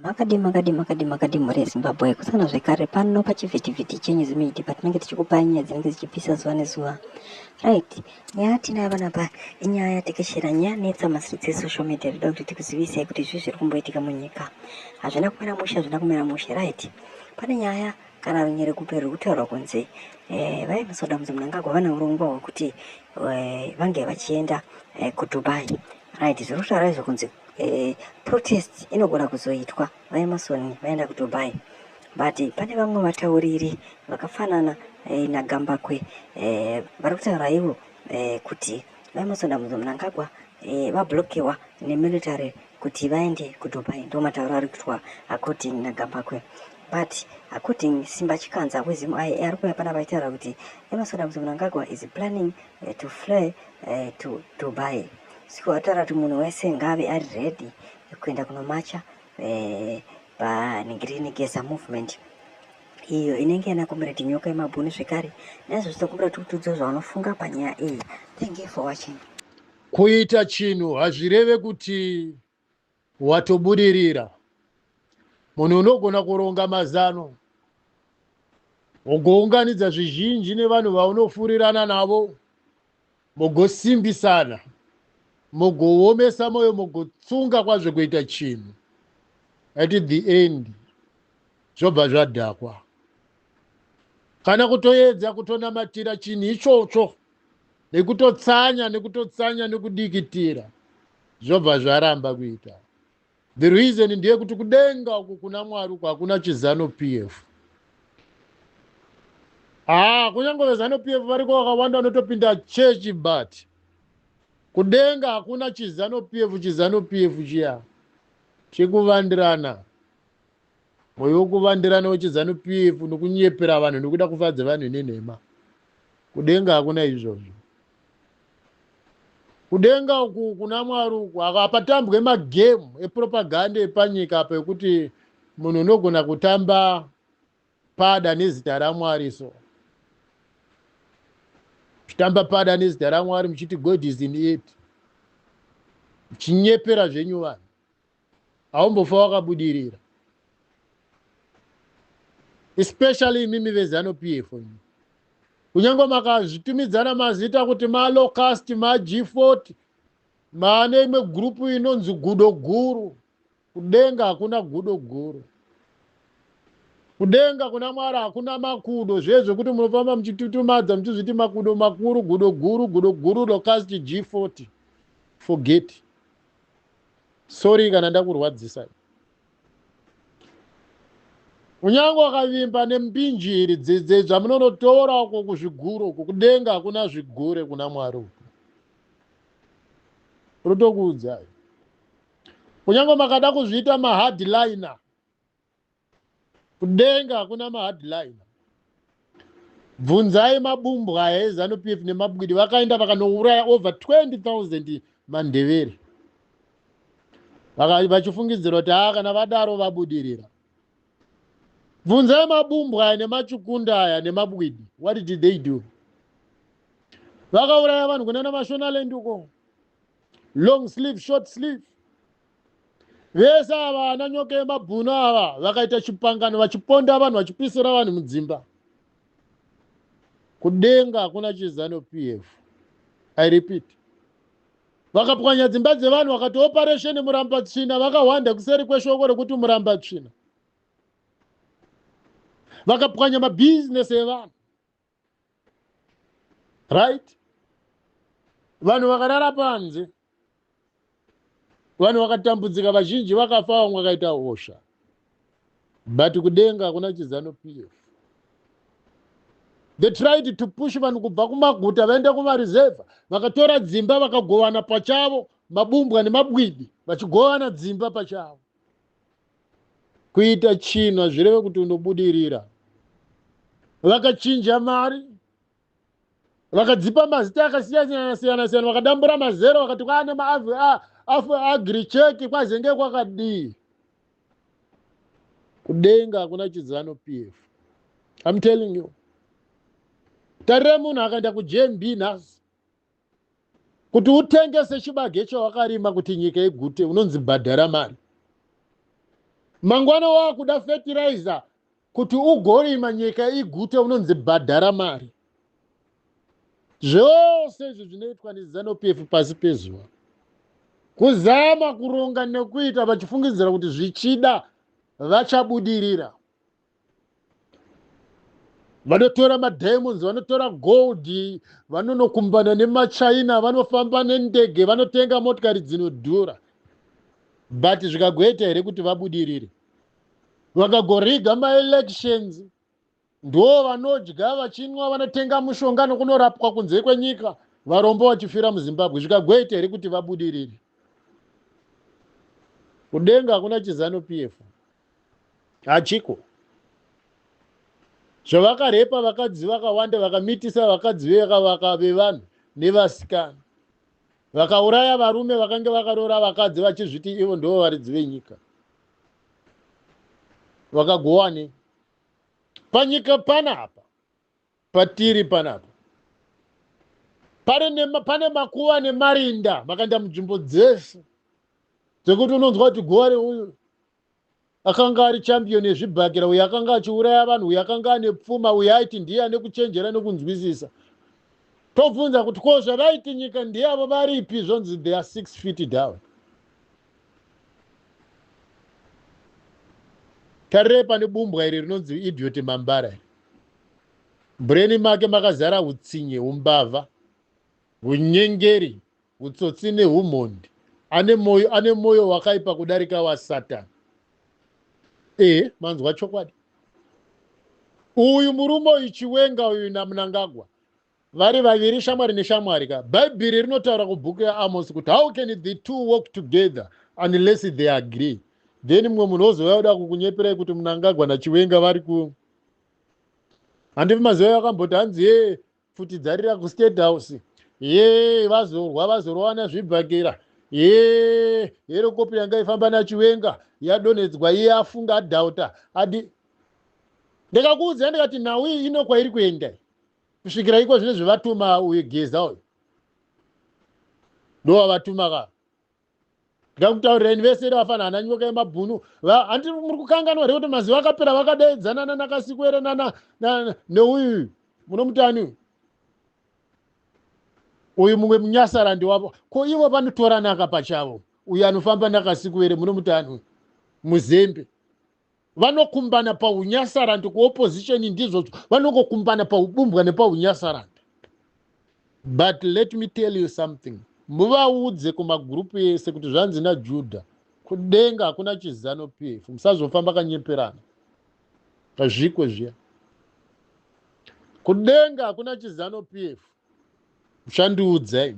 Makadii makadii makadii makadii mhuri yeZimbabwe, kusangana zvekare pano pachivhitivhiti chenyu Zimidi, patinenge tichikupai nyaya dzinenge dzichipisa zuva nezuva. Right, nyaya yatinayo panapa inyaya yatekeshera, nyaya yanetsa mastreets esocial media. Toda kuti tikuzivisei kuti izvi zviri kumboitika munyika hazvina kumira mushe, hazvina kumira mushe. Right, pane nyaya kana runyerekupe ruri kutaurwa kunzi VaEmmerson Dambudzo Mnangagwa vane urongwa hwekuti vange vachienda kuDubai. Right, zviri kutaura izvo kunzi protest inogona kuzoitwa VaEmmerson vaenda kuDubai, but pane vamwe vatauriri vakafanana naGambakwe vari kutaura ivo kuti VaEmmerson Dambudzo Mnangagwa vablokewa nemilitary kuti vaende kuDubai. Ndo matauro ari kuitwa according naGambakwe, but according Simba Chikanza weZimu ari kuuya pana vachitaura kuti Emmerson Dambudzo Mnangagwa is planning to fly to Dubai. Siko vataura kuti munhu wese ngave ari ready kuenda kunomacha panhingirini Geza movement iyo inenge yana Comrade Nyoka yemabhunu zvekare. Naizvozvo tokumbira kuti kutiudzawo zvaunofunga panyaya iyi. Thank you for watching. Kuita chinhu hazvireve kuti watobudirira. Munhu unogona kuronga mazano, ugounganidza zvizhinji nevanhu vaunofurirana navo, mugosimbisana, mugoomesa mwoyo, mugotsunga kwazvo kuita chinhu. At the end zvobva zvadhakwa, kana kutoedza kutonamatira chinhu ichocho nekutotsanya, nekutotsanya, nekudikitira, zvobva zvaramba kuita. The reason ndeyekuti kudenga uku kuna Mwari uku hakuna chiZANU PF. Haa, kunyange veZANU PF variko vakawanda vanotopinda chechi, but kudenga hakuna chiZANU PF. ChiZANU PF chiya chekuvandirana, mwoyo wekuvandirana wechiZANU PF nokunyepera vanhu nekuda kufadza vanhu nenhema, kudenga hakuna izvozvo. Kudenga uku kuna Mwari uku hapatambwe magame epropaganda epanyika apa ekuti munhu unogona kutamba pada nezita raMwari. So muchitamba pada nezita raMwari, muchiti God is in it, muchinyepera zvenyu vanhu, haumbofa wakabudirira, especially imimi veZANU PF. Kunyange makazvitumidzana mazita kuti malocust, maG40, maane imwe gurupu inonzi gudo guru, kudenga hakuna gudo guru. Kudenga kuna Mwari hakuna makudo zvezvekuti munofamba muchitutumadza muchizviti makudo makuru, gudo guru, gudo guru, locust, G40. Forget. Sorry kana ndakurwadzisai. Kunyange wakavimba nembinjiri zvamunonotora uko kuzviguro uko, kudenga hakuna zvigure kuna Mwari uko, rotokuudzai. Kunyange makada kuzviita mahardliner, kudenga hakuna mahardliner. Bvunzai mabumbwa aya eZANU PF nemabwidi, vakaenda vakanouraya over 20 000 maNdevere, vachifungidzira kuti haa, kana vadaro vabudirira. Bvunzai mabumbwa aya nemachukunda aya nemabwidi, what did they do? Vakauraya vanhu kunana Mashonaland uko, long sleeve, short sleeve, vese ava ana Nyoka yemabhunu ava vakaita chipangano, vachiponda vanhu, vachipisira vanhu mudzimba. Kudenga hakuna chiZANU PF, I repeat. Vakapwanya dzimba dzevanhu, vakati Operation Murambatsvina, vakahwanda kuseri kweshoko rekuti Murambatsvina, vakapwanya mabhizinesi evanhu, right? Vanhu vakarara panze, vanhu vakatambudzika, vazhinji vakafa, vamwe vakaita hosha, but kudenga hakuna chiZANU PF. They tried to push vanhu kubva kumaguta vaende kumareserve, vakatora dzimba vakagovana pachavo, mabumbwa nemabwidi vachigovana dzimba pachavo. Kuita chinhu hazvireve kuti unobudirira. Vakachinja mari, vakadzipa mazita akasiyana siyana siyana, vakadambura mazero, vakati kwaane maagricheck, kwazenge kwakadii. Kudenga hakuna chiZANU PF, I'm telling you. Tarira munhu akaenda kuGMB nhasi kuti utengese chibage chawakarima kuti nyika igute, unonzi bhadhara mari. Mangwana wakuda fertilizer kuti ugorima nyika igute, unonzi bhadhara mari. Zvose izvi zvinoitwa neZANU PF pasi pezuva, kuzama kuronga nekuita vachifungidzira kuti zvichida vachabudirira. Vanotora madiamonds, vanotora gold, vanonokumbana nemaChina, vanofamba nendege, vanotenga motikari dzinodhura, but zvikagoita here kuti vabudirire? Vakagoriga maelections, ndo vanodya, vachinwa, vanotenga mushonga nokunorapwa kunze kwenyika, varombo vachifira muZimbabwe. Zvikagoita here kuti vabudirire? Kudenga hakuna chiZANU PF, hachiko. Zvavakarepa vakadzi vakawanda, vakamitisa vakadzi vevanhu nevasikana, vakauraya varume vakange vakaroora vakadzi, vachizviti ivo ndo varidzi venyika. Vakagowane panyika panapa patiri panapa pane makuva nemarinda. Makaenda munzvimbo dzese dzekuti unonzwa kuti guva reuyu akanga ari champion yezvibhakira, uyo akanga achiuraya vanhu, uyo akanga ane pfuma, uyo aiti ndiye ane kuchenjera nekunzwisisa. Tobvunza kuti ko zvavaiti nyika ndiyavo varipi? Zvonzi they are 6 feet down. Tarirei pane bumbwa iri rinonzi idiot Mambara iri. Brain make makazara utsinye, umbavha, unyengeri, utsotsi neumhondi. Ane mwoyo wakaipa kudarika waSatani. E, manzwa chokwadi. Uyu murume uyu Chiwenga uyu naMunangagwa vari vaviri shamwari neshamwari ka. Bhaibheri rinotaura kubhuku yaAmos kuti, "How can the two work together unless they agree?" Then mumwe munhu ozouya kuda kukunyeperai kuti Munangagwa naChiwenga vari ku, handivi mazuva akamboti hanzi ye pfuti dzarira kuState House, ye vazorwa, vazorwana zvibhakera, ye helicopter yanga ifamba naChiwenga yadonhedzwa, iye afunga adhauta adi. Ndikakuudzai ndikati nhau iyi ino kwairi kuenda kusvikira iko zvino zvevatuma uyu Geza uyu, ndowavatuma ka. Ndikakutaurirai vese vafana hana nyoka yemabhunu. Handi muri kukanganwa here kuti mazuva akapera vakadaidzanana naKasikwere neuyu munomutani uyu, uyu mumwe munyasarandi wavo? Ko ivo vanotoranaka pachavo. Uyu anofamba naKasikwere munomutani uyu Muzembe, vanokumbana paunyasarandi kuopposition. Ndizvozvo, vanongokumbana paubumbwa nepaunyasarandi. But let me tell you something, muvaudze kumagurupu ese kuti zvanzi naJudha, kudenga hakuna chiZANU PF. Musazofamba kanyeperana pazvikwe zviya. Kudenga hakuna chiZANU PF, muchandiudzai.